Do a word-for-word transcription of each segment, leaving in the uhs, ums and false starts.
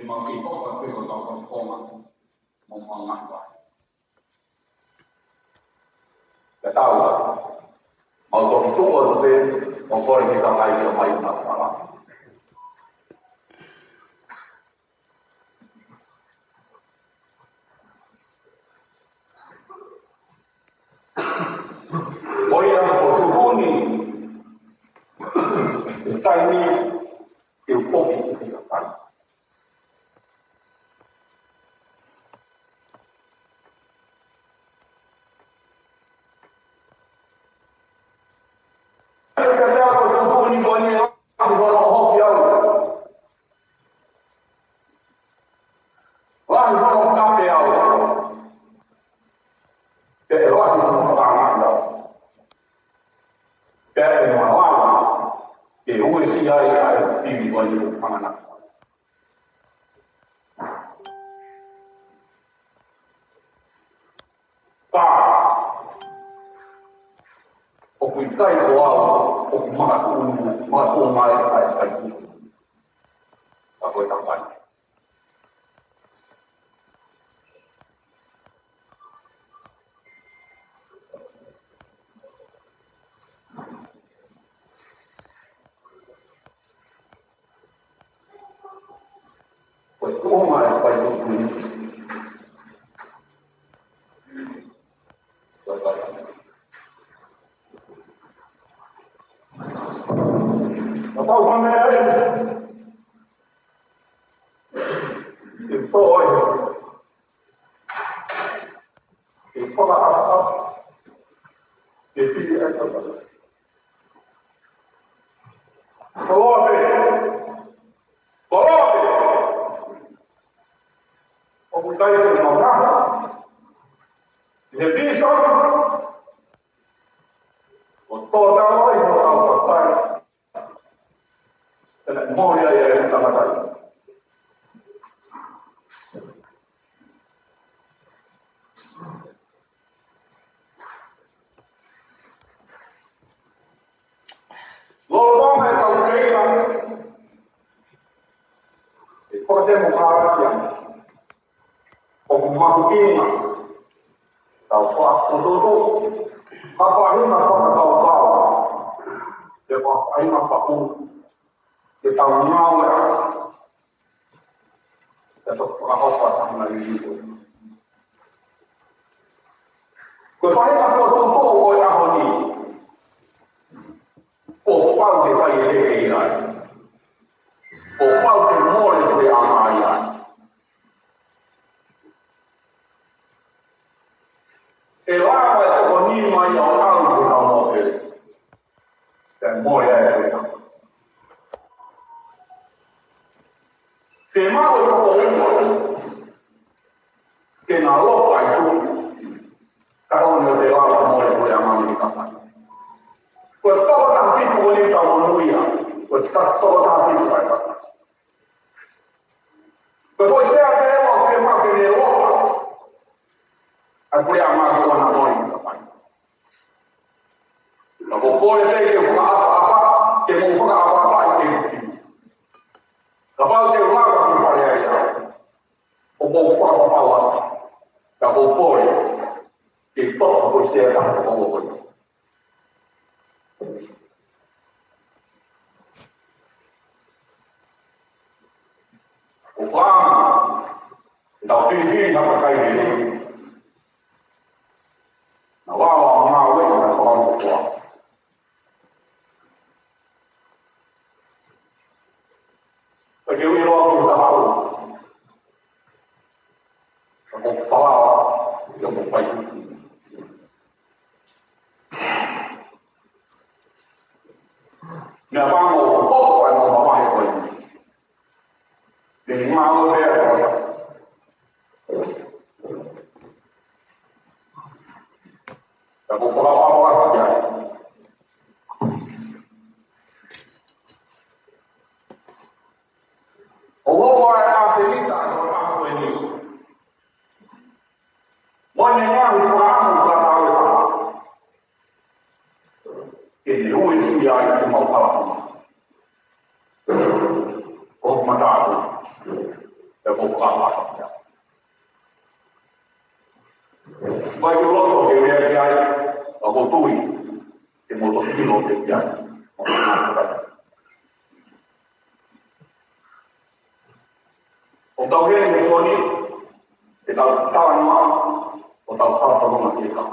Mau kiʻi toka pē ko tau tokonga mo mau ngāue. Ka tau, mau toki tuʻu atu pē, mo kole ki he kakai ke ʻomai ʻenau fala. Ko ia ko e tuʻu ni, ʻe taimi ke u foki ki he kakai. Lahi hono kape au. Pea lahi hono fakaangaʻi au. Pea ʻe malava ke uesia ai ʻa e fili ʻo e ʻuhinga. Ka ʻoku ʻikai ko au ʻoku makatuʻunga, makatuʻunga ai ʻa e fai. Ka ko e tamai. Ko e tuʻunga e fai tuʻunga. Kapau ko e meʻa ē, ʻe pō ē. ʻE fakaʻapaʻapa. ʻE fili ai papa. Koloa pē. Koloa pē. ʻOku ʻikai ke mau ngaahi. ʻI he pīsoni. ʻO tō tau ai, ʻo tau papai. Pea naʻe mole ai e tangata. Lolotonga e tau kei la. ʻE kole mo kālaki ange. ʻOku mahuʻinga tau fakafoʻou, ka faʻahinga fakakaukau, pe ko e faʻahinga faʻu, ke tau ngāue ai, ke tau fakahoko ʻa e taha na liliu. Ko e faʻahinga fokotuʻutuʻu ʻo e ʻaho ni, kuo pau ke fai e heke ia ai. Kuo pau ke mole ko e anga ia ai. ʻE lava e toko nima ia ʻo ʻalu ki he kau mōpele. Pea mole ai e toko. Fiemaʻu e toko ua ke na loka ʻi tuʻa. Ka ʻoku ʻikai te lava mole ko e anga mei kapa. Ko e toko taha fitu ko eni ka monūʻia. Ko e toko taha fitu ka e kapa. Ko e foʻi sea pē ʻoku fiemaʻu ke ne loka. ʻA e puleʻanga ko ʻena mole ʻi kapa. Ka ko e kole pē ke fakaʻapaʻapa, ke mou fakaʻapaʻapa ʻi he ufi. Kapau te u lava ke fale ai au. ʻO mou fakapapau atu. Ka ko e kole ke toʻo ko e sea ka ko e kole. ʻO fāma, tau filifili ha kakai lelei. Na wao a ngāue na wao ko fua. Ka ke ui loa ku tahau. Ka ko fala, ka ko fai. Meʻapango ko fo, ʻa e mau mamahi ko eni. Te ngāue pē ʻa e koloa. Ka ko fakaʻapaʻapa ia. ʻO ʻoua ʻe ʻasenita ʻa e koloa ko eni. Mo ʻene ngaahi fakaʻamu fakatau ʻe taha. Ke ne uesia ai ʻemau palakama. ʻO matāku. ʻo fakapapau. Mai ke loto ke lea ki ai, ʻa ko tui, ke mo to ʻilo ke ki ai. ʻO tau heni mo toni, ke tau talanoa, ʻo tau fakafanongo ki ai.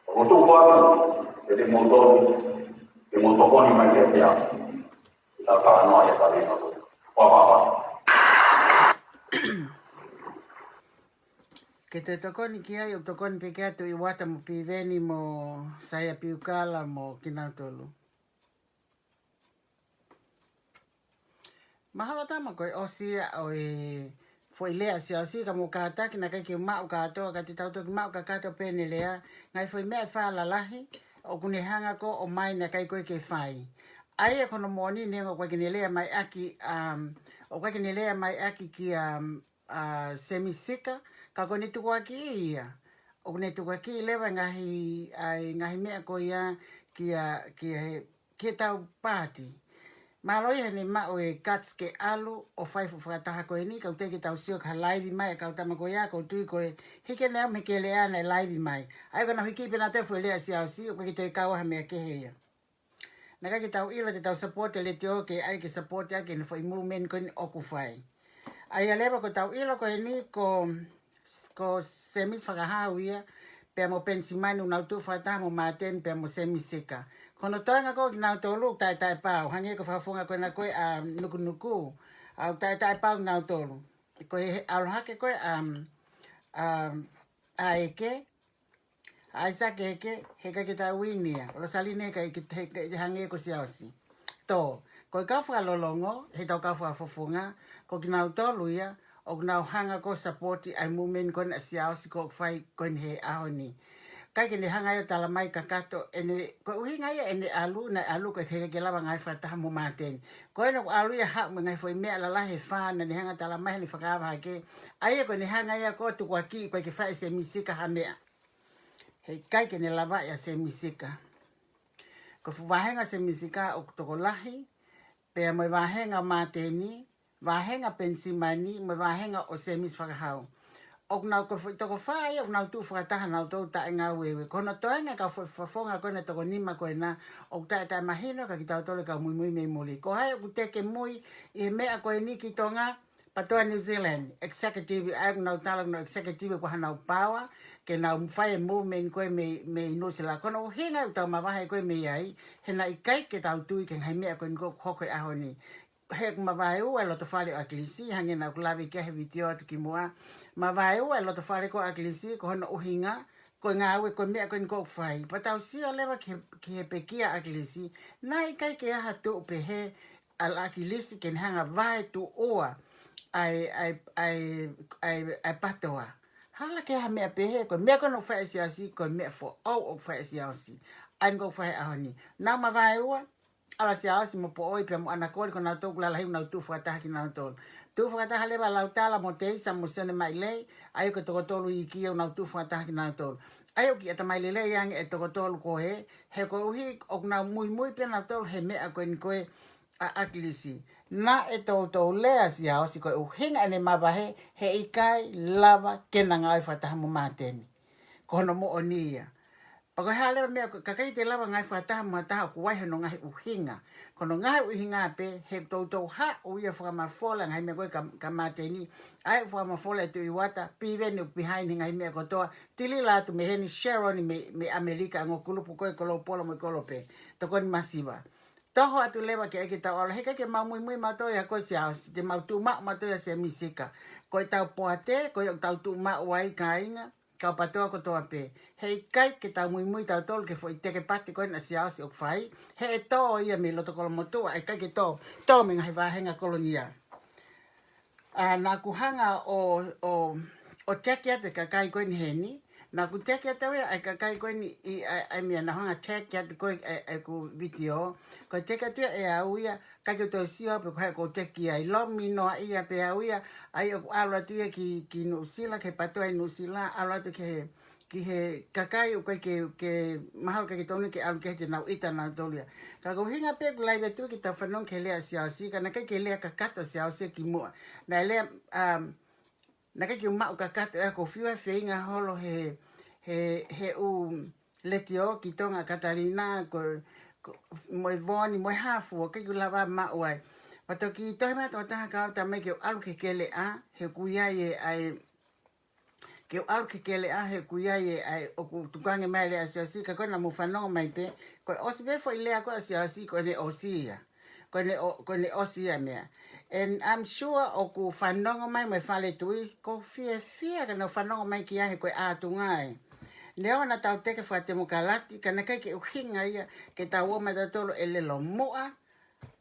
ʻO ko tui atu, ke te mo toni, ke mo tokoni mai ke ki ai. Tau talanoa ia ka lima ko. Papa. Ke te tokoni ki ai, ʻo tokoni pē ki ai Tuʻi Uata mo Piveni mo Saia Piukala mo kinautolu. Mahalo tama ko e ʻosi ia ʻo e foʻi lea siasi ka mo kātaki naʻe ʻikai ke maʻu kātoa, ka te tau toki maʻu kakato pē ʻene lea, ngaahi foʻi meʻa ʻe fā lalahi, ʻoku ne hanga ko ʻo mai naʻe ʻikai ko ē ke fai. ʻA ia ko hono moʻoni neongo ʻoku ʻikai ke ne lea mai ʻaki, um, ʻoku ʻikai ke ne lea mai ʻaki kia, um, uh, Semi Sika, ka ko ʻene tukuakiʻi ia. ʻOku ne tukuakiʻi leva ngaahi, ʻa e ngaahi meʻa ko ia kia, kia he, ke tau paati. Mālō ia heʻene maʻu e guts ke ʻalu ʻo fai fuʻu fakataha ko eni, ka ʻoku teʻeki ke tau sio ki ha live mai ʻa e kau tama ko ia, ʻoku ou tui ko e hiki ʻene aʻu mei he keleʻa naʻe live mai. ʻA ia ko ʻenau hiki pē nautolu e foʻi lea siasi, ʻoku ʻikai ke toe kau ha meʻa kehe ia. Naʻe ʻikai ke tau ʻilo te tau support e letiō ke ʻai ke support ʻaki ʻene foʻi movement ko eni ʻoku fai. ʻA ia leva ko ʻetau ʻilo ko eni ko, ko Semisi Fakahau ia, pea mo Penisimani ʻoku nau tuʻu fakataha mo Māteni pea mo Semi Sika. Ko hono toenga ko ē kinautolu ʻoku taʻetaʻepau, hangē ko e fakafofonga ko ena ko ē ʻa Nukunuku, ʻoku taʻetaʻepau kinautolu. Ko e ʻalu hake ko ē ʻa, ʻa, ʻa Eke, ʻa ʻAisake Eke, heʻikai ke tau ʻi ai ia. Losaline heʻikai ke, he, he, hangē ko Siaosi. Tō, ko e kau fakalolongo, heʻetau kau fakafofonga, ko kinautolu ia, ʻoku nau hanga ko ē ʻo support ʻa e movement ko ena ʻa Siaosi ko ē ʻoku fai ko eni he ʻaho ni. ʻIkai ke ne hanga ia ʻo tala mai kakato, ʻene, ko e ʻuhinga ia ʻene ʻalu, naʻe ʻalu ko e heʻikai ke lava ngaahi fakataha mo Māteni. Ko ena ʻoku ʻalu ia ʻo haʻu mo e ngaahi foʻi meʻa lalahi ʻe fā naʻa ne hanga ʻo tala mai heʻene fakahā hake, ʻa ia ko ʻene hanga ia ko ē ʻo tukuakiʻi ko ē ke fai ʻe Semi Sika ha meʻa. Heʻikai ke ne lava ia ʻe Semi Sika. Ko e fuʻu vāhenga ʻo Semi Sika ʻoku tokolahi, pea mo e vāhenga ʻo Māteni, vāhenga ʻo Penisimani, mo e vāhenga ʻo Semisi Fakahau. ʻOku nau ko e foʻi toko fā ia, ʻoku nau tuʻu fakataha nautolu taʻengāueue. Ko hono toenga e kau foʻi fakafofonga ko ena ʻe toko nima ko ena, ʻoku taʻetaʻemahino kia kitautolu e kau muimui mei muli. Ko hai ʻoku teke mui ʻi he meʻa ko eni ki Tonga, PATOA New Zealand, executive, ʻa ia ʻoku nau tala ʻoku nau executive ko hanau power, ke nau fai e movement ko ē mei, mei Nuʻusila. Ko hono ʻuhinga ʻoku tau mavahe ko ē mei ai, he naʻe ʻikai ke tau tui ki he ngaahi meʻa ko eni ko ē ʻoku hoko he ʻaho ni. He ʻoku mavaeua e lotofale ʻo ʻAkilisi, hangē naʻa ku lave ki ai he vitiō atu kimuʻa. Mavaeua e lotofale ko ē ʻo ʻAkilisi, ko hono ʻuhinga, ko e ngāue ko ē meʻa ko eni ko ē ʻoku fai. Pea tau sio leva ki he, ki he pekia ʻa ʻAkilisi, naʻe ʻikai ke ʻi ai ha tuʻu pehē ʻa ʻAkilisi ke ne hanga ʻo vaetuʻua ʻa e, ʻa e, ʻa e, ʻa e, ʻa e PATOA. Hala ke ʻi ai ha meʻa pehē, ko e meʻa ko ena ʻoku fai ʻe Siaosi, ko e meʻa foʻou ʻoku fai ʻe Siaosi. ʻA ia ko ē ʻoku fai he ʻaho ni. Nau mavaeua, ʻa Siaosi mo Poʻoi pea mo ʻAna Koli ko nautolu ʻoku lalahi ʻoku nau tuʻu fakataha kinautolu. Tuʻu fakataha leva ʻa Lautala mo Teisa mo Sione Mailei, ʻa ia ko e toko tolu iiki ia ʻoku nau tuʻu fakataha kinautolu. ʻA ia ʻoku ʻikai ke ʻatamai lelei ange e toko tolu ko ē, he koeʻuhi ʻoku nau muimui pē nautolu he meʻa ko eni ko ē ʻa ʻAkilisi. Naʻe toutou lea ʻa Siaosi ko e ʻuhinga ʻene mavahe, heʻikai lava ke na ngāue fakataha mo Māteni. Ko hono moʻoni ia. Pea ko e hā leva e meʻa, ʻoku ʻikai te lava ngāue fakataha mo ha taha ʻoku ʻi ai hono ngaahi ʻuhinga. Ko hono ngaahi ʻuhinga pē, he toutou haʻu ia ʻo fakamafola e ngaahi meʻa ko ē kia, kia Māteni. ʻA ia ʻoku fakamafola ʻe Tuʻi Uata, Piveni ʻoku behind he ngaahi meʻa kotoa. Tilila atu mei heni Sharon mei, mei ʻAmelika, ongo kulupu ko ē Kolopolo mo Kolope. Tokoni masiva. Toho atu leva ke ʻai ke tau ʻalu, heʻikai ke mau muimui mautolu ia ko Siaosi, te mau tuʻu maʻu mautolu ia Semi Sika. Ko ʻetau poate, ko ia ʻoku tau tuʻu maʻu ai kāinga, kau PATOA kotoa pē. Heʻikai ke tau muimui tautolu ki he foʻi tekepati ko ena ʻa Siaosi ʻoku fai, he ʻe tō ia mei loto kolomotuʻa, ʻikai ke tō, tō mei he ngaahi vāhenga kolonia. ʻA, naʻa ku hanga ʻo, ʻo, ʻo teke atu e kakai ko eni heni. Naʻa ku teke atu ia ʻa e kakai ko eni ʻi, ʻa, ʻa e meʻa naʻa ku hanga ʻo teke atu ko ē ʻa e, ʻa ʻeku vitiō. Ko e teke atu ia ʻe au ia, ʻikai ke u toe sio pe ko hai ʻoku ou teke ai. Lomi noa ia pē au ia, ʻa ia ʻoku ʻalu atu ia ki, ki Nuʻusila, ki he PATOA ʻi Nuʻusila, ʻalu atu ki he, ki he kakai ʻoku ʻikai ke, ke mahalo ʻikai ke tonu ke ʻalu ki ai te nau ʻita nautolu ia. Ka ko e ʻuhinga pē ʻeku laive atu ke tau fanongo ki he lea ʻa Siaosi, ka naʻe ʻikai ke lea kakato ʻa Siaosi ki muʻa. Naʻe lea, um, naʻe ʻikai ke u maʻu kakato ʻe au, ko e fiu e feinga holo he, he, he ʻū letiō ki Tonga, Katalina, ko, ko, mo e Voni, mo e hā fua, ʻikai ke u lava maʻu ai. Pea toki tohi mai ʻa e tokotaha kau tala mai ke u ʻalu ki he keleʻa, he ʻoku ʻi ai e, ʻa e, ke u ʻalu ki he keleʻa he ʻoku ʻi ai e, ʻa e, ʻoku tukuange mai e lea ʻa Siaosi, ka ko ena mou fanongo mai pē, ko e ʻosi pē foʻi lea ko ē ʻa Siaosi, ko ʻene ʻosi ia. Ko ʻene ʻo-, ko ʻene ʻosi ia e meʻa. And I'm sure ʻoku fanongo mai mo e fale tuʻi, ʻoku ou fiefia ka nau fanongo mai ki ai he ko e ʻātunga ē. Neongo naʻa tau teke fakatemokalati, ka naʻe ʻikai ke ʻuhinga ia ke tau ō mai tautolu ʻo lele muʻa,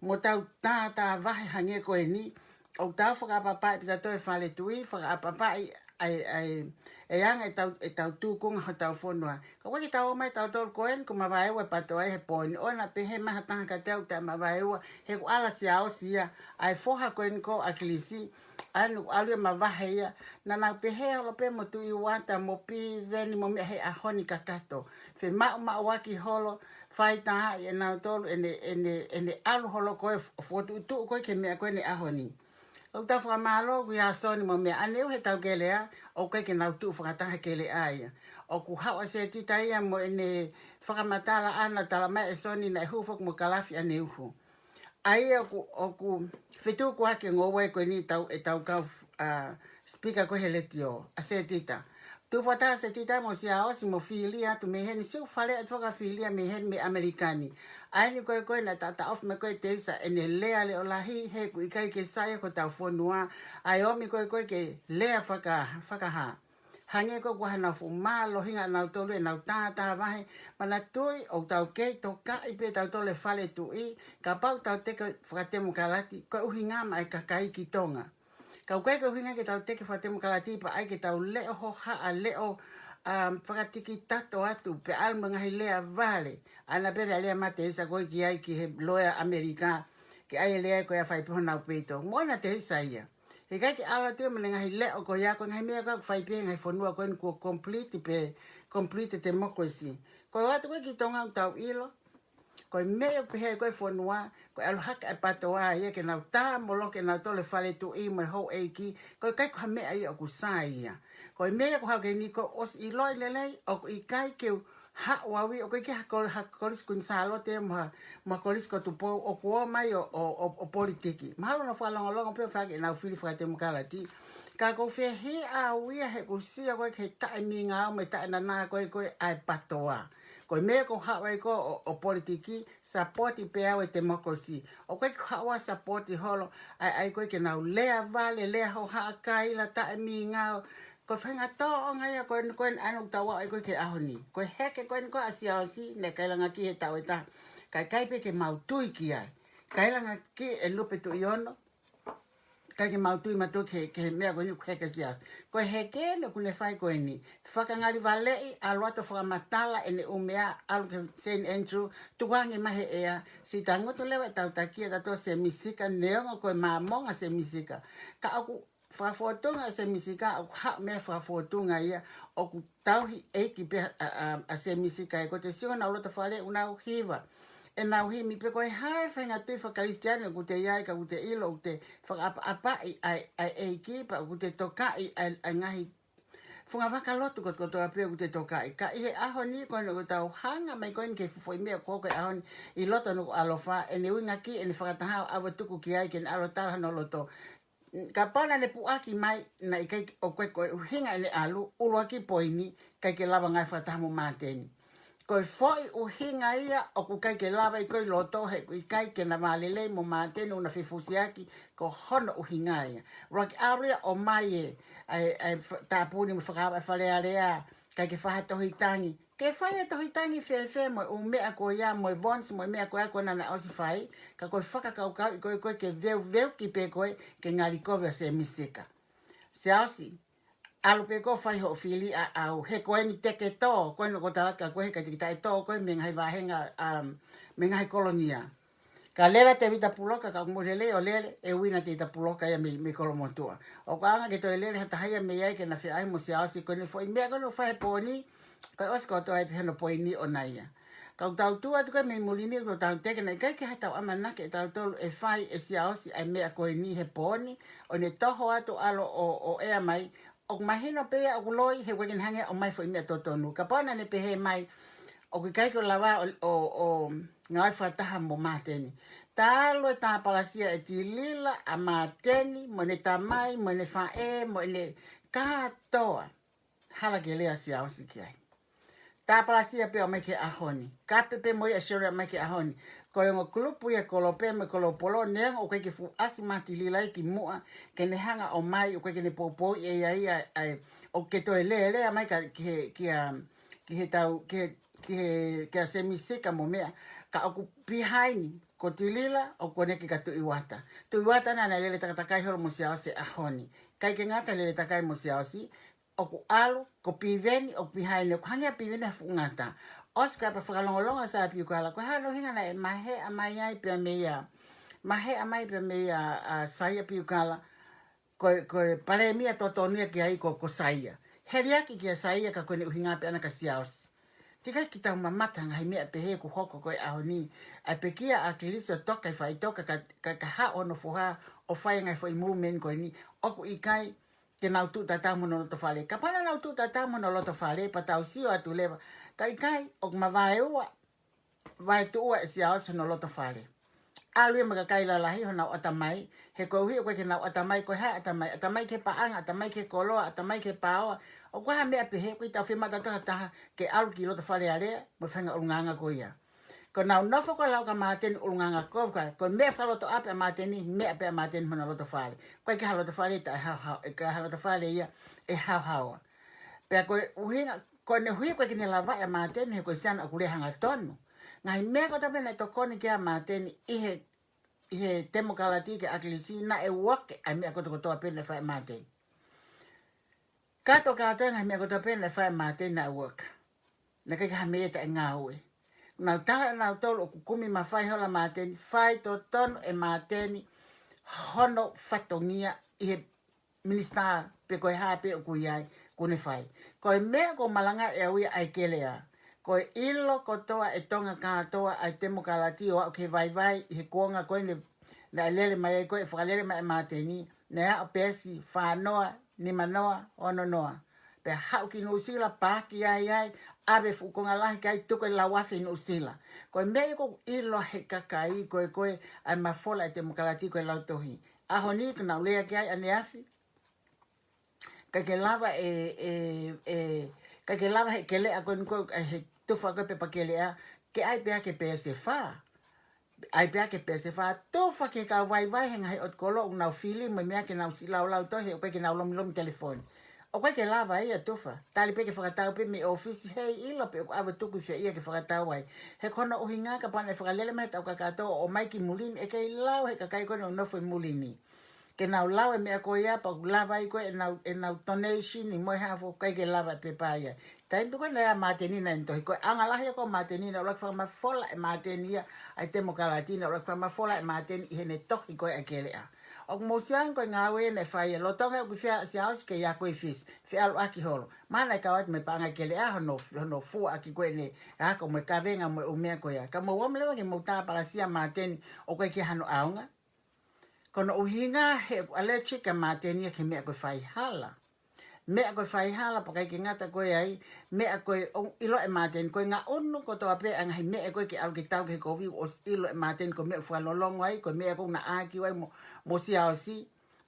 mo tau tātāvahe hangē ko eni, ʻo tau fakaʻapaʻapaʻi pē tautolu e fale tuʻi, fakaʻapaʻapaʻi ʻa e, ʻa e, e anga ʻetau, ʻetau tūkunga hotau fonua. Ka ʻoku ʻikai ke tau ō mai tautolu ko eni, ʻoku mavaeua e PTOA he poini. ʻOua naʻa pehē mai ha taha kiate au ʻoku taʻemavaeua, he ʻoku ʻalu ʻa Siaosi ia, ʻa e foha ko eni ko ʻAkilisi, ʻa eni ʻoku ʻalu ia ʻo mavahe ia, naʻa nau pehē holo pē mo Tuʻi Uata, mo Piveni, mo meʻa he ʻaho ni kakato. Fiemaʻu maʻu ʻaki holo, fai tā ʻe nautolu ʻene, ʻene, ʻene ʻalu holo ko ē ʻo fokotuʻutuʻu ko ē ki he meʻa ko eni he ʻaho ni. ʻOku tau fakamālō ʻoku ʻi ai ʻa Soni mo meʻa, ʻaneuhu he taʻu keleʻa, ʻoku ʻikai ke nau tuʻu fakataha he keleʻa ia. ʻOku haʻu ʻa Setita ia mo ʻene fakamatala ʻana, tala mai ʻe Soni naʻe hū foki mo Kalafi ʻaneuhu. ʻA ia ʻoku, ʻoku fetukuaki e ngoue ko eni ʻetau, ʻetau kau, ʻa, speaker ko ē he letiō, ʻa Setita. Tuʻu fakataha ʻa Setita mo Siaosi mo fili atu mei heni, siʻi fale atu fakafili ia mei heni mei ʻAmelika ni. ʻA eni ko ē ko ē naʻe taʻataʻofi mai ko ē ʻe Teisa ʻene lea leʻo lahi, he ʻoku ʻikai ke sai ia ki hotau fonua, ʻa e ʻomi ko ē ko ē ke lea faka-, fakahā. Hangē ko ē ʻoku ʻi ai haʻanau fuʻu mālohinga ʻanautolu ʻenau tātāvahe, manatuʻi ʻoku tau kei tokaʻi pē tautolu e fale tuʻi, kapau ʻoku tau teke fakatemokalati, ko e ʻuhinga maʻa e kakai ki Tonga. Ka ʻoku ʻikai ko e ʻuhinga ke tau teke fakatemokalati pea ʻai ke tau leʻo hohaʻa, leʻo, um, fakatikitato atu, pea ʻalu mo e ngaahi lea vale. ʻAna pē lea mai ʻa Teisa ko ē ki ai ki he loea ʻAmelika, ke ʻai e lea ko ia ʻo fai pē honau peito. Mo ʻana Teisa ia. He ʻikai ke ʻalu atu ia mo e ngaahi leʻo ko ia, ko e ngaahi meʻa ko ē ʻoku fai pē he ngaahi fonua ko eni kuo complete pē, complete democracy. Ko e ʻoatu ko ē ki Tonga ʻoku tau ʻilo, ko e meʻa ʻoku pehē ko ē fonua, ko e ʻalu hake ʻa e PTOA ia ke nau tā mo loke nautolu e fale tuʻi mo e houʻeiki, ko e ʻikai ko ha meʻa ia ʻoku sai ia. Ko e meʻa ʻoku haʻu ko eni kuo ʻosi ʻiloʻi lelei, ʻoku ʻikai ke u haʻu au ia, ʻoku ʻikai ke ha kol-, ha Kolisi Kuini Sālote mo ha, mo ha Kolisi ko Tupou, ʻoku ō mai ʻo, ʻo, ʻo, ʻo politiki. Mahalo naʻa nau fakalongolongo pē ʻo fai ʻenau fili fakatemokalati. Ka ʻoku ou fehiʻa au ia he ʻoku ou sio ko ē ki he taʻemingao mo e taʻenanā ko ē ko ē ʻa e PTOA. Ko e meʻa ʻoku ou haʻu ai ko ē ʻo, ʻo politiki, sapoti pē au e democracy. ʻOku ʻikai ke u haʻu ʻo sapoti holo ʻa e, ʻa e ko ē ke nau lea vale, lea hohaʻa, kaila taʻemingao. Ko e faʻahinga tōʻonga ia ko eni, ko eni ʻa ena ʻoku tau aʻu ai ko ē ki he ʻaho ni. Ko e heke ko eni ko ē ʻa Siaosi, naʻe kailanga ki he taʻu ʻe taha. Ka ʻikai pē ke mau tui ki ai. Kailanga ki he Lupe Tuʻiono, ʻikai ke mau tui mautolu ki he, ki he meʻa ko eni ʻoku heke ʻa Siaosi. Ko e heke eni ʻoku ne fai ko eni. Fakangalivaleʻi, ʻalu atu ʻo fakamatala ʻene ʻū meʻa, ʻalu ki Saint Andrew, tukuange mai he ʻea, siʻi tangutu leva ʻetau taki ʻatautolu Sēmisi Ika, neongo ko e Māmonga Sēmisi Ika. Ka ʻoku fakafōtunga ʻa Sēmisi Ika, ʻoku haʻu mei he fakafōtunga ia, ʻoku tauhi ʻeiki pē ʻa, ʻa, ʻa Sēmisi Ika, ʻe ko e te sio honau loto fale ʻoku nau hiva ʻenau himi pē. Ko e hā e faʻahinga tui fakakalisitiane ʻoku te ʻi ai, ka ʻoku te ʻilo ʻoku te fakaʻapaʻapaʻi ʻa e, ʻa e ʻeiki, pea ʻoku te tokaʻi ʻa e, ʻa e ngaahi funga vakalotu kotokotoa pē ʻoku te tokaʻi. Ka ʻi he ʻaho ni ko eni ʻoku tau hanga mai ko eni ki he fuʻu foʻi meʻa ko ē ko e ʻaho ni ʻi loto Nukuʻalofa, ʻene uinga ki ʻene fakataha ʻo ʻave ʻo tuku ki ai ke ne ʻalu ʻo tala hono loto. Kapau naʻa ne puʻaki mai, naʻe ʻikai ke, ʻoku ʻikai ko e ʻuhinga ʻene ʻalu, ʻuluaki poini, ʻikai ke lava ngāue fakataha mo Māteni. Ko e foʻi ʻuhinga ia ʻoku ʻikai ke lava ai ko ē ʻi loto he ʻoku ʻikai ke na vālelei mo Māteni, ʻoku na fefusiaki, ko hono ʻuhinga ia. ʻUluaki ʻalu ia ʻo ʻomai e, ʻa e, ʻa e fa-, tāpuni mo e fakaava e Fale Alea, ʻikai ke fai ha tohi tangi. Ke fai e tohi tangi fēfē mo e ʻū meʻa ko ia, mo e Vons, mo e meʻa ko ia ko ena naʻe ʻosi fai, ka ko e fakakaukauʻi ko ē ko ē ke veuveuki pē ko ē, ke ngali kovi ʻa Sēmisi Ika. Siaosi, ʻalu pē koe ʻo fai hoʻo fili ʻaʻau, he ko eni te ke tō, ko eni ʻoku ou tala atu kia koe he ʻikai te ke taʻetō koe mei he ngaahi vāhenga, um, mei he ngaahi kolonia. Ka lele ʻa Tēvita Puloka, ka ʻoku mou lele ʻo lele, ʻe uina ʻa Tēvita Puloka ia mei, mei Kolomotuʻa. ʻOku ʻaonga ke toe lele ha taha ia mei ai ke na feʻauhi mo Siaosi, ko eni foʻi meʻa ko eni ʻoku fai he pooni, Ko e ʻosi kotoa ai pē hono poini ʻona ia. Ka ʻoku tau tuʻu atu ko ē mei muli ni ʻoku tau teke naʻe ʻikai ke ha tau ʻamanaki ʻe tautolu ʻe fai ʻe Siaosi ʻa e meʻa ko eni he pō ni, ʻo ne toho atu ʻalu ʻo, ʻo ʻea mai, ʻoku mahino pē ia ʻoku loi he ʻoku ʻikai ke ne hanga ʻo ʻomai foʻi meʻa totonu. Kapau naʻa ne pehē mai, ʻoku ʻikai ke lava ʻo, ʻo, ʻo ngāue fakataha mo Māteni. Talu e tāpalasia ʻe Tilila ʻa Māteni, mo ʻene tamai, mo ʻene faʻē, mo ʻene kātoa. Hala ke lea Siaosi ki ai. Tāpalasia pē ʻo mai ki he ʻaho ni. Kape pē mo ia ʻe Sherry ʻo mai ki he ʻaho ni. Ko e ongo kulupu ia kolo pē mo e kolo polo, neongo ʻoku ʻikai ke fuʻu ʻasi mai Tilila ia ki muʻa, ke ne hanga ʻo ʻomai, ʻoku ʻikai ke ne poupouʻi ʻe ia ia, ʻa e, ʻoku ke toe lelea mai ka, ki he, ki a, ki he tau, ki he, ki he, ki a Semisika mo meʻa, ka ʻoku pihaini, ko Tilila, ʻoku ne ki ka Tuʻi Uata. Tuʻi Uata naʻa ne lele takatakai holo mo Siaosi he ʻaho ni. ʻIkai ke ngata lele takai mo Siaosi, ʻoku ʻalu, ko Piveni, ʻoku pihaini, ʻoku hangē ʻa Piveni ha fuʻu ngata. ʻOsi ko ia pea fakalongolongo ʻa Saia Piukala, ko e hā hono ʻuhinga naʻe maheʻa mai ai pea mei a, maheʻa mai pea mei a, a Saia Piukala, ko e, ko e palēmia totonu ia ki ai ko, ko Saia. Heliaki kia Saia ka ko ʻene ʻuhinga pē ʻana kia Siaosi. Teʻeki ai ke tau mamata he ngaahi meʻa pehē ʻoku hoko ko ē he ʻaho ni. ʻA e pekia ʻa ʻAkilisi ʻo toka ʻi faʻitoka ka, ka, ka haʻu hono foha ʻo fai e ngaahi foʻi movement ko eni. ʻOku ʻikai ke nau tuʻu tatau mo hono loto fale. Kapau naʻa nau tuʻu tatau mo hono loto fale, pea tau sio atu leva. Ka ʻikai, ʻoku mavaeua, vaetuʻua ʻe Siaosi hono loto fale. ʻAlu ia mo e kakai lalahi honau ʻatamai, he koeʻuhi ʻoku ʻikai ke nau ʻatamai, ko e hā e ʻatamai, ʻatamai ki he paʻanga, ʻatamai ki he koloa, ʻatamai ki he paoa, ʻoku ʻi ai ha meʻa pehē, ʻoku ʻikai tau fiemaʻu ʻe tautolu ha taha ke ʻalu ki loto fale alea, mo e faʻahinga ʻulungaanga ko ia. Ko ʻenau nofo ko ē ʻo lau kia Māteni ʻulungaanga ko ē, ko e meʻa fakalotoʻapi ʻa Māteni, meʻa pē ʻa Māteni mo hono loto fale. ʻOku ʻikai ke ha loto fale taʻe haohaoa, ʻikai ke ha loto fale ia ʻe haohaoa. Pea ko e ʻuhinga, ko ʻene ʻuhi ʻoku ʻikai ke ne lavaʻi ʻa Māteni he ko e siana ʻoku lea hangatonu. Ngaahi meʻa kotoa pē naʻe tokoni ki ai ʻa Māteni ʻi he, ʻi he temokalati ki ʻAkilisi naʻe uake ʻa e meʻa kotokotoa pē naʻe fai ʻe Māteni. Kātoa kātoa e ngaahi meʻa kotoa pē naʻe fai ʻe Māteni naʻe uake. Naʻe ʻikai ke ha meʻa ia taʻe ngāue. Nau tala ʻe nautolu ʻoku kumi mafai holo ʻa Māteni, fai totonu ʻe Māteni hono fatongia ʻi he minisitā pe ko e hā pē ʻoku ʻi ai, kuo ne fai. Ko e meʻa ʻoku ou malangaʻi ʻe au ia ʻa e Keleʻa. Ko e ʻilo kotoa ʻe Tonga kātoa ʻa e temokalati ʻo aʻu ki he vaivai ʻi he kuonga ko ē naʻe, naʻe lele mai ai ko ē, fakalele mai ʻe Māteni, naʻe aʻu peesi fā noa, nima noa, ono noa. Pea haʻu ki Nuʻusila, paaki ai ai, ʻave fuʻu konga lahi ki ai, tuku e lau afe ʻi Nuʻusila. Ko e meʻa ia ʻoku ʻilo he kakai ko ē, ko ē, ʻa e mafola ʻa e temokalati ko e lautohi. ʻAho ni ʻoku nau lea ki ai ʻaneafi. ʻIkai ke lava ʻe, ʻe, ʻe, ʻikai ke lava he Keleʻa ko eni ko ē, he tufa ko ē pepa Keleʻa, ke ʻai pē ʻa e peesi ʻe fā. ʻAi pē ʻa e peesi ʻe fā, tufa ki he kau vaivai he ngaahi ʻotu kolo ʻoku nau fili mo e meʻa ke nau siʻi laulau tohi he ʻoku ʻikai ke nau lomilomi telefoni. ʻOku ʻikai ke lava ia tufa. Tali pē ke fakatau pē mei ʻōfisi, heiʻilo pe ʻoku ʻave ʻo tuku ʻi fē ia ke fakatau ai. He ko hono ʻuhinga kapau naʻe fakalele mai he taʻu kakato ʻo ʻomai ki muli ni, ʻe kei lau he kakai ko ē ʻoku nau nofo ʻi muli ni. Ke nau lau e meʻa ko ia, pea ʻoku lava ai ko ē ʻenau, ʻenau donation ʻi mo e hā fua, ʻikai ke lava e pepa ia. Taimi pē ko ē naʻe ʻa Māteni naʻe tohi, ko e anga lahi ia ko ē ʻo Māteni naʻe ʻuluaki fakamafola ʻe Māteni ia ʻa e temokalati, naʻe ʻuluaki fakamafola ʻe Māteni ʻi heʻene tohi ko ē ʻa e Keleʻa. ʻOku mou sio ange ko e ngāue naʻe fai ia, lolotonga ʻoku fiha ʻa Siaosi ke ʻi ai ko ē ʻi Fisi, feʻaluʻaki holo. Mahalo naʻe kau atu mo e paʻanga Keleʻa hono, hono fuaʻaki ko ē ʻene ako mo e kavenga mo e ʻū meʻa ko ia. Ka mou ō mai leva ke mou tāpalasia ʻa Māteni ʻoku ʻikai ke ʻi ai hano ʻaonga. Ko hono ʻuhinga he ʻoku allergic ʻa Māteni ia ki he meʻa ko e faihala. Meʻa ko e faihala pea ʻikai ke ngata ko ē ai, meʻa ko ē ʻoku ʻilo ʻe Māteni, ko e ngaʻunu kotoa pē ʻa e ngaahi meʻa ko ē ke ʻalu ke tau ki he kovi ʻosi ʻilo ʻe Māteni ko e meʻa ʻoku fakalolongo ai, ko e meʻa ʻoku na ʻākiu ai mo, mo Siaosi.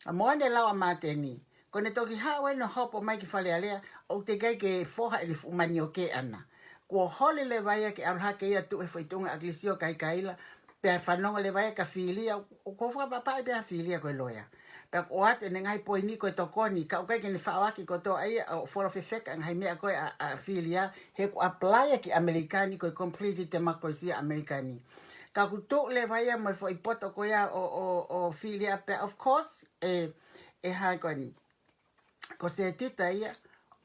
ʻA mo ʻene lau ʻa Māteni. Ko ʻene toki haʻu ai ʻo hopo mai ki Fale Alea, ʻoku teʻeki ai ke foha ʻene fuʻu manioke ʻana. Kuo holi leva ia ke ʻalu hake ia ʻo tuʻu he foʻi tuʻunga ʻAkilisi ʻo kaikaila, pea fanongo leva ia kia Filia, ʻoku ou fakapapaʻi pē ʻa Filia ko e loea. Pea ʻoku ʻoatu ʻene ngaahi poini ko e tokoni, ka ʻoku ʻikai ke ne faʻoaki kotoa ia ʻo folofefeka ngaahi meʻa ko ē ʻa, ʻa Filia, he ʻoku apply ia ki ʻAmelika ni ko e complete democracy ʻa ʻAmelika ni. Ka ʻoku tuʻu leva ia mo e foʻi poto ko ia ʻo, ʻo, ʻo Filia pea, of course, ʻe, ʻe hā ko eni. Ko Setita ia,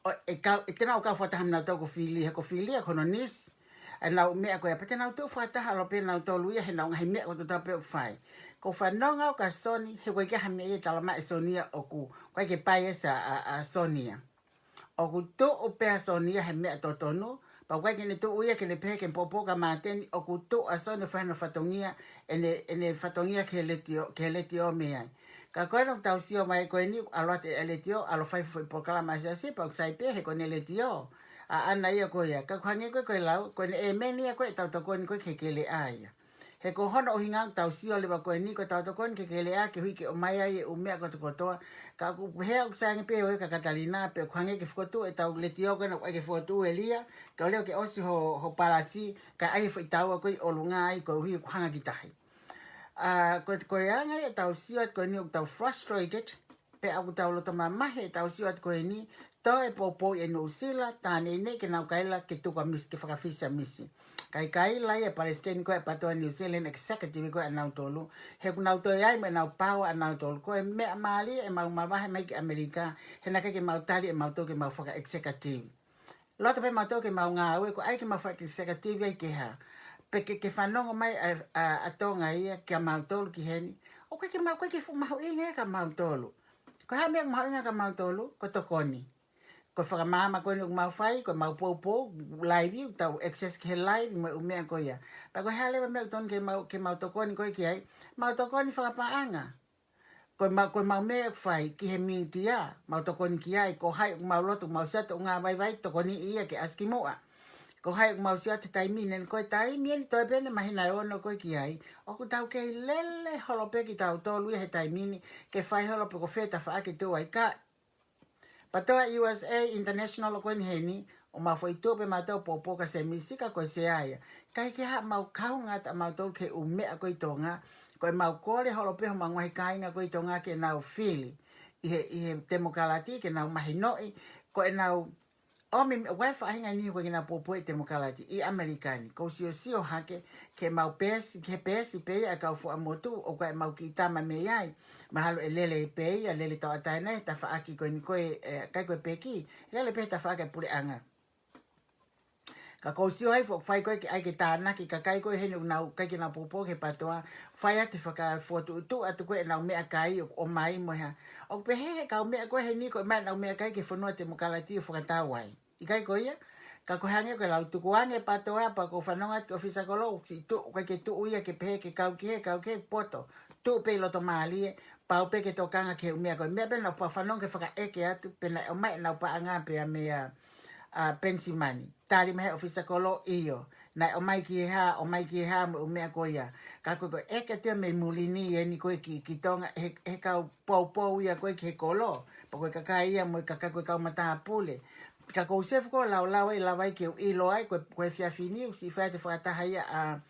ʻo, ʻe kau, ʻe te nau kau fakataha mo nautolu ko Filia, he ko Filia ko hono niece. ʻA ʻenau meʻa ko ia, pea te nau tuʻu fakataha ʻalu pē nautolu ia he ʻenau ngaahi meʻa kotoa pē ʻoku fai. Ko e fanongo au kia Soni, he ʻoku ʻikai ke ʻi ai ha meʻa ia ʻe talamai ʻe Soni ia ʻoku, ʻoku ʻikai ke bias ʻa, ʻa, ʻa Soni ia. ʻoku tuʻu pē ʻa Soni ia he meʻa totonu, pea ʻoku ʻikai ke ne tuʻu ia ke ne pehē ke ne poupou kia Māteni, ʻoku tuʻu ʻa Soni ʻo fai hono fatongia, ʻene, ʻene fatongia ki he letiō, ki he letiō mei ai. Ka ko ena ʻoku tau sio mai ko eni, ʻalu atu e letiō, ʻalu fai foʻi polokalama ʻa e siasi, pea ʻoku sai pē he ko ʻene letiō. ʻAʻana ia ko ia, ka ʻoku hangē ko e, ko e lau, ko ʻene ʻēmeni ia ko e ʻetau tokoni ko e ki he keleʻa ia. He ko hono ʻuhinga ʻoku tau sio leva ko eni ko ʻetau tokoni ki he keleʻa ke hui ke ʻomai ai e ʻū meʻa kotokotoa. Ka ʻoku pehē ʻoku sai ange pē ʻa e Katalina pe ʻoku hangē ke fokotuʻu ʻetau letiō ko ena ʻoku ʻai ke fokotuʻu ʻe Lia, ka ʻo leo ke ʻosi ho, ho palasi, ka ʻai foʻi taua ko ē ʻi ʻolunga ai koeʻuhi ʻoku hanga ki tahi. ʻA, ko, ko e anga ia ʻetau sio atu ko eni ʻoku tau frustrated, pea ʻoku tau loto mamahi ʻetau sio atu ko eni, toe poupou ʻi Nuʻusila, tā neʻineʻi ke nau kaila ke tuku ʻa Misi, ke fakafisi ʻa Misi. Ka ʻikai lahi e palesiteni ko e ʻa e PATOA New Zealand executive ko e ʻanautolu, he ʻoku nau toe ʻi ai mo ʻenau paoa ʻanautolu, ko e meʻa mālie ʻemau mavahe mai ki ʻAmelika, he naʻe ʻikai ke mau tali ʻemautolu ke mau faka-executive. Loto pē mautolu ke mau ngāue, ko e ʻai ke mau faka-executive ai ke hā. Pe ke, ke fanongo mai ʻa, ʻa, ʻa Tonga ia kia mautolu ki heni. ʻOku ʻikai ke mau, ʻoku ʻikai ke fuʻu mahuʻinga ia kia mautolu. Ko e hā e meʻa ʻoku mahuʻinga kia mautolu, ko e tokoni. Ko e fakamaama ko eni ʻoku mau fai, ko ʻemau poupou, live, ʻoku tau access ki he live, mo e ʻū meʻa ko ia. Pea ko e hā leva e meʻa ʻoku totonu ke mau, ke mau tokoni ko ē ki ai, mau tokoni fakapaʻanga. Ko ʻemau, ko ʻemau meʻa ʻoku fai ki he mītia, mau tokoni ki ai, ko hai ʻoku mau loto, mau sio atu ʻo ngāvaivai, tokoniʻi ia ke ʻasi ki muʻa. Ko hai ʻoku mau sio atu he taimi ni, ko e taimi eni toe pē ʻeni māhina ʻe ono ko ē ki ai, ʻoku tau kei lele holo pē kitautolu ia he taimi ni, ke fai holo pe ko fē tafaʻaki ʻe tuʻu ai ka. PATOA U S A International ko eni heni, ʻoku mau foʻi tuʻu pē mautolu poupou kia Semisi ka ko e sea ia. ʻIkai ke hā ʻemau kaunga atu ʻamautolu ki he ʻū meʻa ko ē ʻi Tonga, ko ʻemau kole holo pē homau ngaahi kāinga ko ē ʻi Tonga ke nau fili ʻi he, ʻi he temokalati, ke nau mahinoʻi, ko ʻenau ʻomi, ʻoku ʻi ai e faʻahinga niʻihi ʻoku ʻikai ke nau poupou he temokalati ʻi ʻAmelika ni. ʻOku ou siosio hake, ke mau peesi, ke peesi pē ia ʻa e kau fuaʻamotu, ʻoku ʻi ai ʻemau kiʻi tama mei ai, mahalo ʻe lele pē ia, lele tauʻatāina he tafaʻaki ko eni ko ē, ʻe, ʻikai ko e peki, lele pē he tafaʻaki ʻa e puleʻanga. Ka ʻoku ou sio ai foʻi fai ko ē ke ʻai ke tānaki kakai ko ē heni ʻoku nau ʻikai ke nau poupou he PATOA, fai atu e fakafokotuʻutuʻu atu ko ē ʻenau meʻakai ʻoku ʻomai mo e hā. ʻOku pehē he kau meʻa ko ē heni ko e ʻomai ʻenau meʻakai ki he fonua temokalati ʻo fakatau ai. ʻIkai ko ia, ka ko e hangē ko e lau tukuange PATOA pea ʻoku ou fanongo atu ki he ʻofisa kolo, ʻoku siʻi tuʻu, ʻoku ʻikai ke tuʻu ia ke pehē ke kau ki hē, kau ki hē, poto. Tuʻu pē ʻi loto mālie, pau pē ke tokanga ki he ʻū meʻa ko ē. Meʻa pē naʻa ku fanongo ke fakaʻeke atu, pe naʻe ʻomai ʻenau paʻanga pea mei a, a, Penisimani. Tali mai he ʻofisa kolo ʻio. Naʻe ʻomai ki he hā, ʻomai ki he hā mo e ʻū meʻa ko ia. Ka ko e, ko e ʻeke atu ia mei muli ni eni ko ē ki, ki Tonga, he, he kau poupou ia ko ē ki he kolo. Pea ko e kakai ia mo e kakai ko e kau matāpule. Ka ʻoku ou sio foki ʻo laulau ai, lava ai ke u ʻilo ai, ko e, ko e efiafi ni, ʻoku siʻi fai atu e fakataha ia ʻa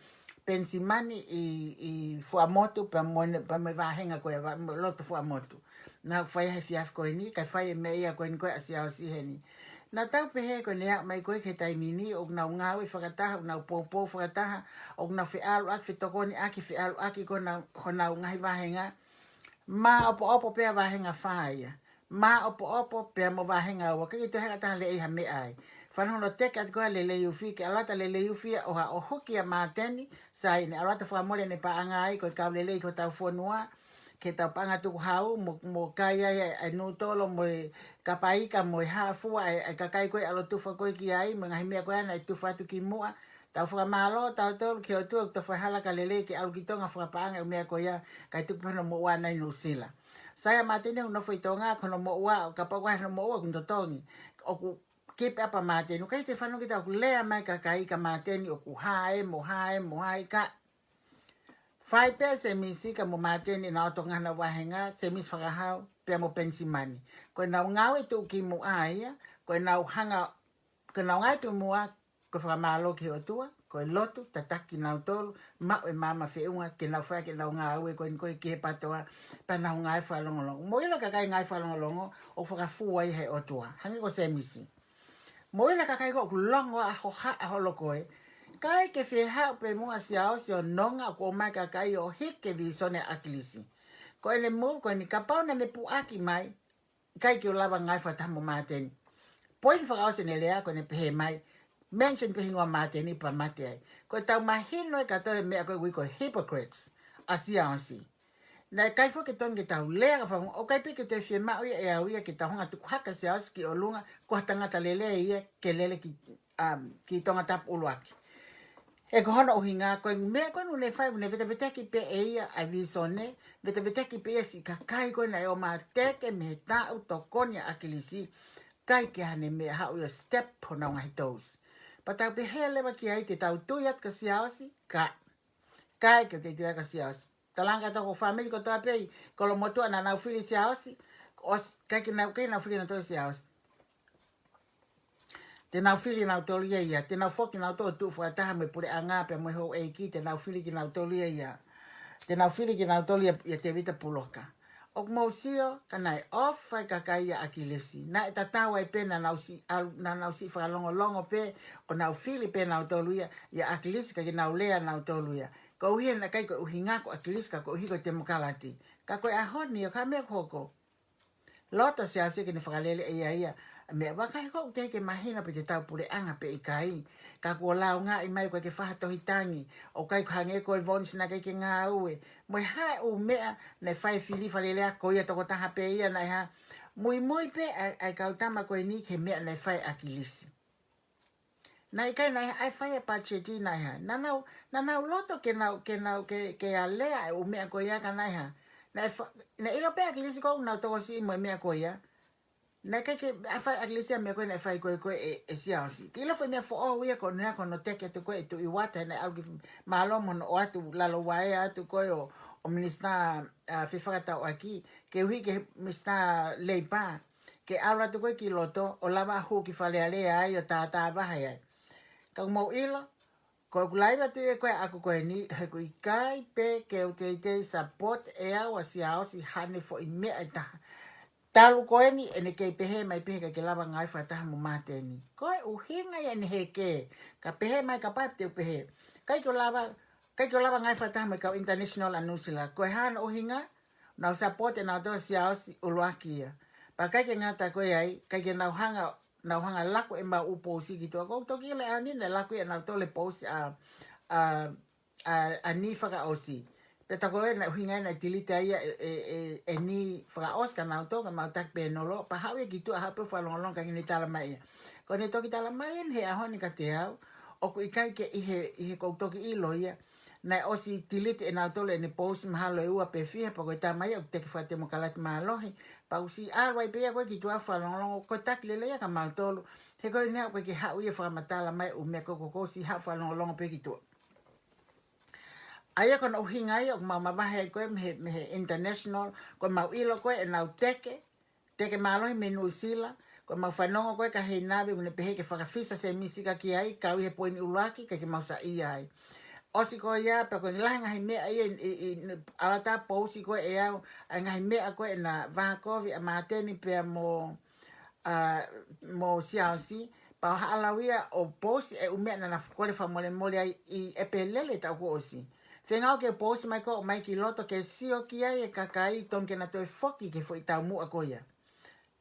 Penisimani ʻi, ʻi Fuaʻamotu, pea mo e, pea mo e vāhenga ko ē, va-, mo e loto Fuaʻamotu. Naʻa ku fai he efiafi ko eni, kae fai e meʻa ia ko eni ko ē ʻa Siaosi heni. Naʻa tau pehē ko ʻene aʻu mai ko ē ki he taimi ni, ʻoku nau ngāue fakataha, ʻoku nau poupou fakataha, ʻoku nau feʻaluʻaki, fetokoniʻaki, feʻaluʻaki ko honau, honau ngaahi vāhenga. Māʻopoʻopo pea vāhenga fā ia. Māʻopoʻopo pea mo vāhenga ua. ʻIkai ke toe hanga ʻe ha taha ʻo lelei ha meʻa ai. Fanongo hono teke atu ko ē ʻa Lelei Ufi, ke ʻalu atu ʻa Lelei Ufi ia ʻo ha ʻo huki ʻa Māteni, sai, ne ʻalu atu ʻo fakamolemole ʻene paʻanga ai, ko e kau lelei ki hotau fonua, ki heʻetau paʻanga tukuhau, mo, mo kai ai e, e nūtolo, mo e kapa ika, mo e hā fua, e, e kakai ko ē ʻalu ʻo tufa ko ē ki ai, mo e ngaahi meʻa ko ē naʻe tufa atu ki muʻa, tau fakamālō, tau tolu ki he ʻOtua, ʻoku tau fai hala ka lelei ke ʻalu ki Tonga fakapaʻanga e meʻa ko ia, kae tuku pē hono moʻua ʻanai ʻi Nuʻusila. Sai ʻa Māteni ʻoku nofo ʻi Tonga, ko hono moʻua, kapau ko e hā hono moʻua, ʻoku totongi. ʻOku keep up ʻa Māteni, ʻoku ʻikai te fanongo kita ʻoku lea mai e kakai kia Māteni, ʻoku hā ē, mo hā ē, mo hā ē, ka fai pē ʻe Semisi ka mo Māteni ʻenau ʻoto ngaahi vāhenga, Semisi Fakahau, pea mo Penisimani. Ko ʻenau ngāue tuʻukimuʻa ia, ko ʻenau hanga, ko ʻenau ngāue tuʻukimuʻa, ko e fakamālō ki he ʻOtua, ko e lotu, tataki kinautolu, maʻu e maama feʻunga, ke nau fai ʻaki ʻenau ngāue ko eni ko ē ki he PATOA, pea nau ngāue fakalongolongo. Mou ʻilo e kakai ngāue fakalongolongo, ʻoku fakafua ia ʻe he ʻOtua. Hangē ko Semisi. Mou ʻilo e kakai ko ē ʻoku longo ʻa e hohaʻa holo ko ē. ʻIkai ke fie haʻu pē muʻa Siaosi ʻo nonga ʻoku ʻomai e kakai ʻo hiki e vīsone ʻa ʻAkilisi. Ko ʻene move ko eni kapau naʻa ne puʻaki mai, ʻikai ke u lava ngāue fakataha mo Māteni. Poini fakaʻosi ʻene lea ko ʻene pehē mai, mention pē hingoa Māteni pea mate ai. Ko ʻetau mahino ē kātoa e meʻa ko ē ʻoku ui ko e hypocrites ʻa Siaosi. Naʻe ʻikai foki ke tonu ke tau lea ka fakaongo, ʻoku ʻikai pē ke te fiemaʻu ia ʻe au ia ke tau hanga tuku hake Siaosi ki ʻolunga, ko ha tangata lelei ia ke lele ki, um, ki Tongatapu ʻuluaki. He ko hono ʻuhinga, ko e meʻa ko ē naʻa ne fai, naʻa ne veteveteki pē ʻe ia ʻa e visone, veteveteki pē ia siʻi kakai ko ē naʻe ō mai ʻo teke mei he taʻu tokoni ʻa ʻAkilisi, ʻikai ke ʻi ai haʻane meʻa haʻu ia ʻo step honau ngaahi toes. Pea tau pehē leva ki ai, te tau tui atu kia Siaosi, ka, ʻikai ke te tui atu kia Siaosi. Talanga toko fāmili kotoa pē ʻi Kolomotuʻa naʻa nau fili Siaosi, ʻosi, ʻikai ke nau, ʻikai ke nau fili nautolu Siaosi. Te nau fili nautolu ia ia, te nau foki nautolu ʻo tuʻu fakataha mo e puleʻanga pea mo e houʻeiki, te nau fili kinautolu ia ia. Te nau fili kinautolu ia, ia Tēvita Puloka. ʻOku mou sio, ka naʻe ʻofa e kakai ia ʻAkilisi. Naʻe tatau ai pē naʻa nau siʻi ʻalu, naʻa nau siʻi fakalongolongo pē, ʻo nau fili pē nautolu ia, ia ʻAkilisi ka ke nau lea nautolu ia. Koeʻuhi he naʻe ʻikai ko e ʻuhinga ko ʻAkilisi ka koeʻuhi ko e temokalati. Ka ko e ʻaho ni ʻoku ʻi ai ha meʻa ʻoku hoko. Loto Siaosi ke ne fakalele ʻe ia ia. Meʻa vakai ko ʻoku teʻeki ke mahino pe te tau puleʻanga pe ʻikai. Ka kuo laungaʻi mai ko e ke faha tohi tangi. ʻOku ʻikai ko hangē ko e Vonsi naʻe ʻikai ke ngāue. Mo e hā e ʻū meʻa naʻe fai e fili Fale Alea ko ia tokotaha pē ia naʻe hā. Muimui pē ʻa e, ʻa e kau tama ko eni ki he meʻa naʻe fai ʻe ʻAkilisi. Naʻe ʻikai naʻe hā ʻa e fai e pātiseti naʻe hā. Naʻa nau, naʻa nau loto ke nau, ke nau, ke, ke alea e ʻū meʻa ko ia ka naʻe hā. Naʻe fa-, naʻe ʻilo pē ʻe ʻAkilisi ko ē ʻoku nau tokosiʻi mo e meʻa ko ia. Naʻe ʻikai ke, ʻa e fai ʻe ʻAkilisi ʻa e meʻa ko ē naʻe fai ko ē ko ē ʻe, ʻe Siaosi. Ke ʻilo foʻi meʻa foʻou ia ko ē naʻe hā ko hono teke atu ko ē ʻe Tuʻi Uata, naʻe ʻalu ki mālō mo hono ʻoatu lalo vaea atu ko ē ʻo, ʻo Minisitā, ʻa, Fefakatauʻaki, koeʻuhi ko e Minisitā Leipa. Ke ʻalu atu ko ē ki loto, ʻo lava hū ki Fale Alea ai, ʻo tātāvahe ai. Ka ʻoku mou ʻilo, ko ʻeku laiva atu ia ko ē ʻaʻaku ko eni, he ʻoku ʻikai pē ke u teitei support ʻe au ʻa Siaosi haʻane foʻi meʻa ʻe taha. Talu ko eni, ʻene kei pehē mai pē he ʻikai ke lava ngāue fakataha mo Māteni. Ko e ʻuhinga ia ʻene heke, ka pehē mai kapau te u pehē. ʻIkai ke u lava, ʻikai ke u lava ngāue fakataha mo e kau international ʻa Nuʻusila. Ko e hā hono ʻuhinga, nau support ʻe nautolu ʻa Siaosi ʻuluaki ia. Pea ʻikai ke ngata ko ia ai, ʻikai ke nau hanga, nau hanga laku ʻemau ʻū pousi ki tuʻa. Ko ʻeku toki ʻilo ʻaho ni naʻe laku ia ʻe nautolu e pousi ʻa, ʻa, ʻa, ʻa Ni fakaʻosi. Pea tā ko ē naʻe ʻuhinga ia naʻe delete ai ia ʻe, ʻe, ʻe, ʻe Ni fakaʻosi kia nautolu, ka mau taki pē nolo, pea haʻu ia ki tuʻa haʻu pē fakalongolongo ka ʻikai ke ne tala mai ia. Ko ʻene toki tala mai eni he ʻaho ni kiate au, ʻoku ʻikai ke ʻi he, ʻi he ʻoku ou toki ʻilo ia, naʻe ʻosi delete ʻe nautolu ʻene pousi mahalo ʻe ua pe fiha, pea ko e tama ia ʻoku teke fakatemokalati mālohi, pea ʻosi ʻalu ai pē ia ko ē ki tuʻa fakalongolongo, ko e taki lelei ia kia mautolu, he ko ʻene ʻoku ʻikai ke haʻu ia ʻo fakamatala mai ʻū meʻa ko ē, ko ʻosi haʻu fakalongolongo pē ki tuʻa. ʻA ia ko hono ʻuhinga ia ʻoku mau mavahe ai ko ē mei he, mei he international, ko ʻemau ʻilo ko ē ʻenau teke, teke mālohi mei Nuʻusila, ko ʻemau fanongo ko ē kia Heinave, ʻoku ne pehē ke fakafisa Sēmisi Sika ki ai, kau ʻi he poini ʻuluaki, ʻikai ke mau saiʻia ai. ʻOsi ko ia, pea ko e lahi e ngaahi meʻa ia, ʻi, ʻi, ʻi, ʻalu atu ʻo pousi ko ē ʻe au, ʻa e ngaahi meʻa ko ē naʻe vahakovi ʻa Māteni pea mo, ʻa, mo Siaosi, pea u haʻu leva ia ʻo pousi e ʻū meʻa naʻa na kole fakamolemole ai ʻi ʻEpelele taʻu kuo ʻosi. Feinga ke pousi mai ko ē ʻo ʻomai ki loto ke sio ki ai e kakai tonu ke na toe foki ki he foʻi taumuʻa ko ia.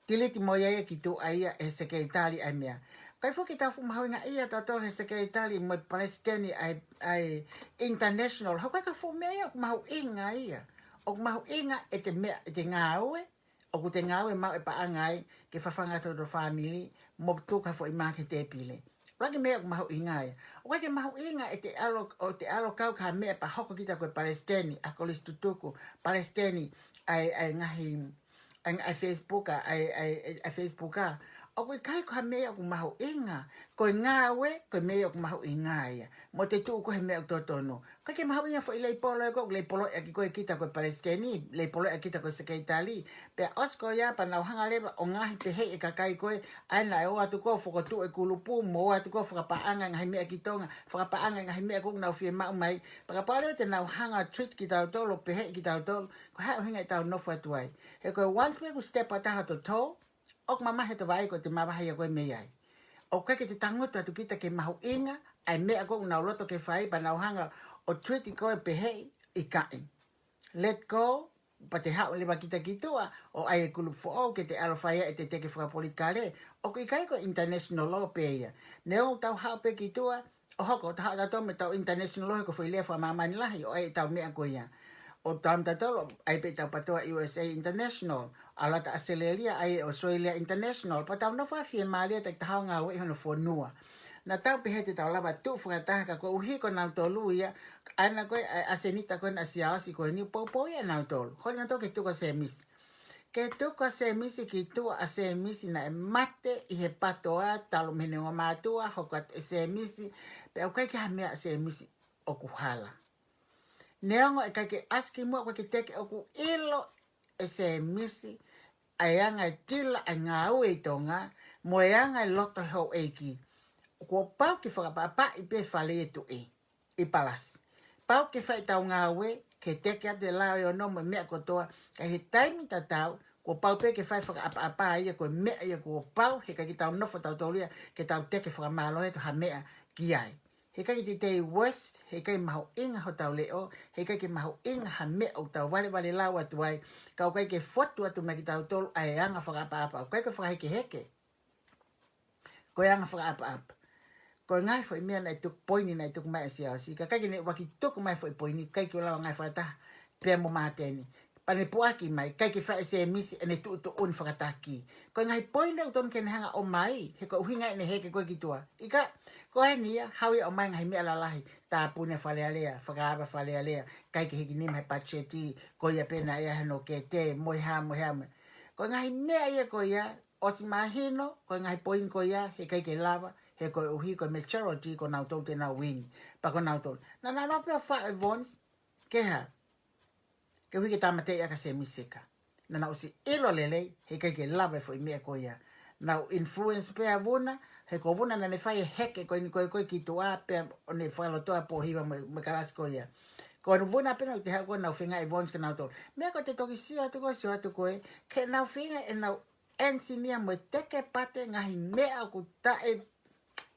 Delete mo ia ia ki tuʻa ia ʻe he sekelitali ʻa e meʻa. ʻIkai foki ke tau fuʻu mahuʻingaʻia tautolu he sekelitali mo e palesiteni ʻa e, ʻa e international. He ʻoku ʻikai ko ha fuʻu meʻa ia ʻoku mahuʻinga ia. ʻOku mahuʻinga ʻete meʻa, ʻete ngāue, ʻoku te ngāue maʻu e paʻanga ai ke fafanga hotau fāmili mo tuku ha foʻi mā ki he tēpile. ʻUluaki meʻa ʻoku mahuʻinga ia. ʻOku ʻikai ke mahuʻinga ʻete ʻalu, ʻo te ʻalu ʻo kau ki ha meʻa pea hoko kita ko e palesiteni ʻa e kolisi tutuku, palesiteni ʻa e, ʻa e ngaahi, ʻa e, ʻa e Facebook, ʻa e, ʻa e, ʻa e Facebook. ʻOku ʻikai ko ha meʻa ʻoku mahuʻinga, ko e ngāue, ko e meʻa ʻoku mahuʻinga ia. Mo te tuʻu ko ē he meʻa ʻoku totonu. ʻIkai ke mahuʻinga e foʻi leipolo ē ko ē, leipolo ʻaki ko ē kita ko e palesiteni, leipolo ʻaki kita ko e sekelitali. Pea ʻosi ko ia pea nau hanga leva ʻo ngaohi pehē e kakai ko ē, ʻa ē naʻe ō atu ko ē ʻo fokotuʻu e kulupu, mo ō atu ko ē ʻo fakapaʻanga e ngaahi meʻa ki Tonga, fakapaʻanga e ngaahi meʻa ko ē ʻoku nau fiemaʻu mai. Pea kapau leva te nau hanga ʻo treat kitautolu, pehē kitautolu, ko e hā e ʻuhinga ʻetau nofo atu ai. He ko e once pē ʻoku step ʻa taha ʻo tō, ʻoku mamahi ʻete vaʻai ko ʻete mavahe ia ko ē mei ai. ʻOku ʻikai ke te tangutu atu kita ke mahuʻinga ʻa e meʻa ko ē ʻoku nau loto ke fai pea nau hanga ʻo treat ko ē pehē, ʻikai. Let go, pea te haʻu leva kita ki tuʻa ʻo ʻai e kulupu foʻou ke te ʻalu ʻo fai ai ʻete teke fakapolitikale. ʻOku ʻikai ko e international law pē ia. Neongo ʻoku tau haʻu pē ki tuʻa, ʻo hoko, ʻo tau haʻu tautolu mo ʻetau international law he ko e foʻi lea fakamāmani lahi ʻo ʻai ʻetau meʻa ko ia. ʻo tau tatolo, ʻai pē ʻetau PATOA U S A International, ʻalu atu ʻAositelēlia, ʻai ʻAositelēlia International, pea tau nofo ʻo fiemālie ʻa e taha ʻo e ngāue ʻi hono fonua. Naʻa tau pehē te tau lava tuʻu fakataha ka koeʻuhi ko nautolu ia, ʻa ena ko ē, ʻa e ʻasenita ko ena ʻa Siaosi ko eni poupou ia nautolu. Holi nautolu ke tuku ʻa Sēmisi. Ke tuku ʻa Sēmisi ki tuʻa ʻa Sēmisi naʻe mate ʻi he PATOA talu mei heʻene ongo mātuʻa, hoko atu ʻa Sēmisi, pea ʻoku ʻikai ke ha meʻa ʻa Sēmisi ʻoku hala. Neongo ʻe ʻikai ke ʻasi ki muʻa, ʻoku ʻikai ke teke, ʻoku ʻilo ʻe Sēmisi ʻa e anga e tila ʻa e ngāue ʻi Tonga, mo e anga e loto houʻeiki. Kuo pau ke fakaʻapaʻapaʻi pē fale ʻi tuʻi, ʻi Palasi. Pau ke fai ʻetau ngāue, ke teke atu e lao ʻe ono mo e meʻa kotoa, ka ʻi he taimi tatau, kuo pau pē ke fai fakaʻapaʻapa ia ko e meʻa ia kuo pau, he ʻikai ke tau nofo tautolu ia, ke tau teke fakamālohi atu ha meʻa ki ai. He ʻikai ke teitei worse, he ʻikai mahuʻinga hotau leʻo, he ʻikai ke mahuʻinga ha meʻa ʻoku tau valevale lau atu ai, ka ʻoku ʻikai ke fotu atu mai kia tautolu ʻa e anga fakaʻapaʻapa, ʻoku ʻikai ke fakahekeheke. Ko e anga fakaʻapaʻapa. Ko e ngaahi foʻi meʻa naʻe tuku, poini naʻe tuku mai ʻe Siaosi, ka ʻikai ke ne ʻuluaki tuku mai foʻi poini, ʻikai ke u lava ngaahi fakataha pea mo Māteni. Pea ne puʻaki mai, ʻikai ke fai ʻe Sēmisi ʻene tuʻutuʻuni fakataki. Ko e ngaahi poini ʻoku totonu ke ne hanga ʻo ʻomai, he ko e ʻuhinga ʻene heke ko ē ki tuʻa. ʻIkai, ko eni ia, haʻu ia ʻo ʻomai ngaahi meʻa lalahi, tāpuni Fale Alea, fakaava Fale Alea, ʻikai ke hiki nima he patiseti, ko ia pē naʻe ʻi ai hano kete, mo e hā, mo e hā, mo e. Ko e ngaahi meʻa ia ko ia, ʻosi mahino, ko e ngaahi poini ko ia, he ʻikai ke lava, he koeʻuhi ko e majority ko nautolu te nau win, pea ko nautolu. Naʻa nau pē ʻo faʻo e Vons, ke hā? Koeʻuhi ke tāmateʻi ʻaki ʻa Sēmisi Seka. Naʻa nau ʻosi ʻilo lelei, he ʻikai ke lava e foʻi meʻa ko ia. Nau influence pē ʻa Vuna, he ko Vuna naʻa ne fai e heke ko eni ko ē ko ē ki tuʻa pea ʻo ne fakalotoa pōhiva mo, mo e kalasi ko ia. Ko Vuna pē naʻa ne haʻu ko ē nau feingaʻi Vons ke nau tō. Meʻa ko ē te toki sio atu ko ē, sio atu ko ē, ke nau feinga ʻenau engineer mo e teke pate ngaahi meʻa ʻoku taʻe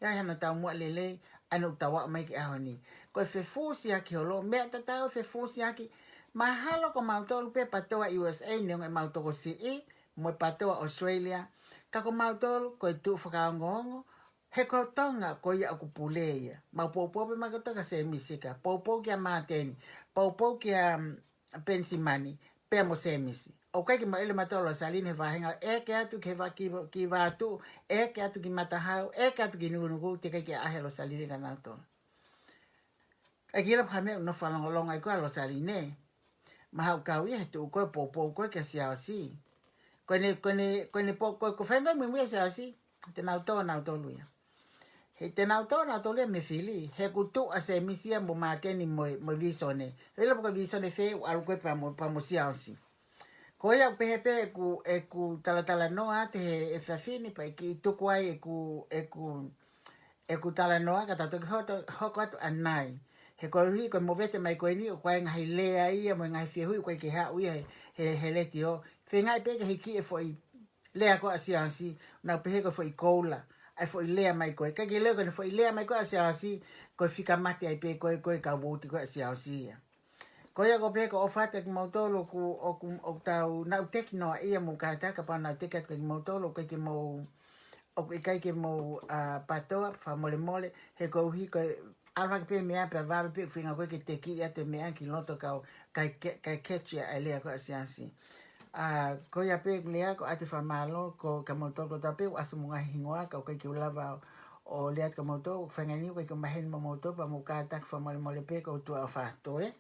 ʻi ai hano taumuʻa lelei, ʻa ena ʻoku tau aʻu mai ki he ʻaho ni. Ko e fefusiaki holo, meʻa tatau e fefusiaki, mahalo ko mautolu pē PATOA U S A, neongo ʻemau tokosiʻi, mo e PATOA Australia, ka ko mautolu, ko e tuʻu fakaongoongo, he ko Tonga, ko ia ʻoku pule ia. Mau poupou pē mautolu kia Sēmisi Seka, poupou kia Māteni, poupou kia, um, Penisimani, pea mo Sēmisi. ʻOku ʻikai ke mau ʻilo mautolu Losaline he vāhenga, ʻeke atu ki he vā-, ki, ki Vātuʻu, ʻeke atu ki Matahau, ʻeke atu ki Nukunuku, teʻeki ai ke ʻaʻahi ʻa Losaline kia nautolu. ʻIkai ke ʻilo pe ko e hā e meʻa ʻoku nofo fakalongolongo ai ko ē ʻa Losaline. Mahalo ʻoku kau ia he tuʻu ko ē poupou ko ē kia Siaosi. Ko ʻene, ko ʻene, ko ʻene po-, ko, ko e feinga muimui ʻa Siaosi, te nau tō nautolu ia. He te nau tō nautolu ia mei Fili, he ʻoku tuʻu ʻa Sēmisi ia mo Māteni mo, mo Visone. He ʻilo pe ko Visone fē, ʻoku ʻalu ko ē pea mo, pea mo Siaosi. Ko ia ʻoku pehē pē ʻeku, ʻeku talatalanoa atu he, he efiafi ni pea ʻikai tuku ai ʻeku, ʻeku, ʻeku talanoa ka tau toki hoto, hoko atu ʻanai. He koeʻuhi ko e movete mai ko eni, ʻoku ʻi ai e ngaahi lea ia, mo e ngaahi fehuʻi ʻoku ʻikai ke haʻu ia he, he, he letiō. Feingaʻi pē ke hiki e foʻi lea ko ē ʻa Siaosi, nau pehē ko e foʻi koula, ʻa e foʻi lea mai ko ē. ʻIkai ke ʻilo ko ʻene foʻi lea mai ko ē ʻa Siaosi, ko e fika mate ai pē ko ē, ko e kau vouti ko ē ʻa Siaosi ia. Ko ia ʻoku ou pehē ko e ʻofa atu kia kimoutolu ʻoku, ʻoku, ʻoku tau, naʻa ku teki noa ia mo kātaki kapau naʻa ku teke atu kia kimoutolu, ʻoku ʻikai ke mou, ʻoku ʻikai ke mou, ʻa, PATOA, fakamolemole, he koeʻuhi ko e ʻalu hake pē meʻa pea vave pē ʻeku feinga ko ē ke tekiʻi atu e meʻa ki loto kau, kae ke-, kae catch ʻa e lea ko ē ʻa Siaosi. ʻA, ko ia pē ʻeku lea, ko ʻeku ʻoatu e fakamālō, ko kimoutolu kotoa pē, ʻoku ʻasi mo e ngaahi hingoa, ka ʻoku ʻikai ke u lava ʻo lea atu kia moutolu, ʻoku faingani ʻoku ʻikai ke maheni mo moutolu, pea mou kātaki fakamolemole pē, ko e ʻOtua ʻofa atu, ē?